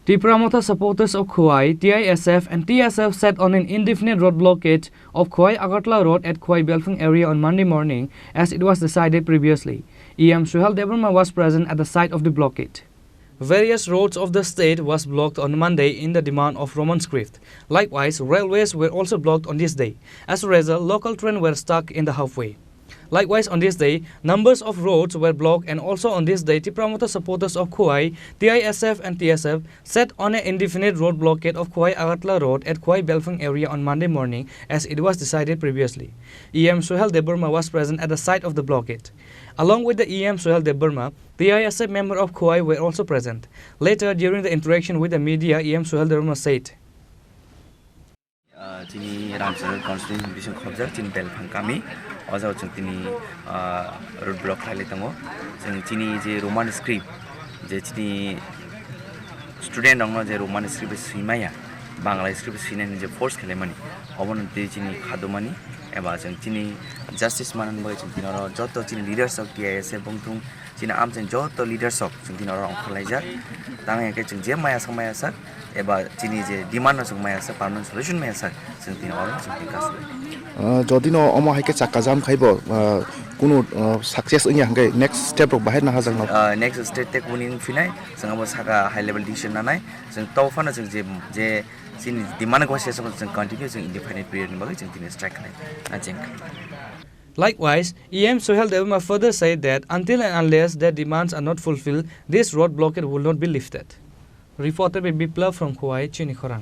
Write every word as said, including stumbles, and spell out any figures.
Tipra Motha supporters of Khowai, T I S F and T S F set on an indefinite road blockade of Khowai Agartala Road at Khowai Belphang area on Monday morning, as it was decided previously. E M Suhel Debbarma was present at the site of the blockade. Various roads of the state was blocked on Monday in the demand of Roman script. Likewise, railways were also blocked on this day. As a result, local trains were stuck in the halfway. Likewise, on this day, numbers of roads were blocked, and also on this day, Tipra Motha supporters of Khowai, T I S F and T S F, set on an indefinite road blockade of Khowai Agartala Road at Khowai Belphang area on Monday morning, as it was decided previously. E M Suhel Debbarma was present at the site of the blockade. Along with the E M Suhel Debbarma, T I S F member of Khowai were also present. Later, during the interaction with the media, E M Suhel Debbarma said, Ah, chini Ramsar constituency bising khobjak chini Belphang kami, o jaga chwng tini, ah, road block khlailai tongo. Chwng chini je Roman script, je chini student rokno je Roman script swimaya, Bangla script swinani je force khwlaimani, obono twi chini khadumani, eba chwng chini justice manani bagwi chwng tini oro joto chini leaders rok T I S F bongthung, chini amchaini joto leaders rok chwng tini oro ongkhorlaijak. Tamo hwnkhe chwng je maya sak maya sak, eba chini je demand no chwng maya sak, permanent solution maya sak, chwng tini oro chwng tini kasu. Ah, jodi no omo hai khe chakka jam khai bo, ah, kunu, ah, success wngya hwnkhe next step rok bahai naharjak no? Ah, next step te kuni wng phinai, chwng abo saka high level decision nanai, chwng to phano chwng je, je chini demand ko se chwng continue chwng indefinite period ni bagwi chwng tini strike khlai. Ajeng. Likewise, E M Suhel Debbarma further said that until and unless their demands are not fulfilled, this road blockade will not be lifted. Reported by Biplab from Khowai, Chini Khorang.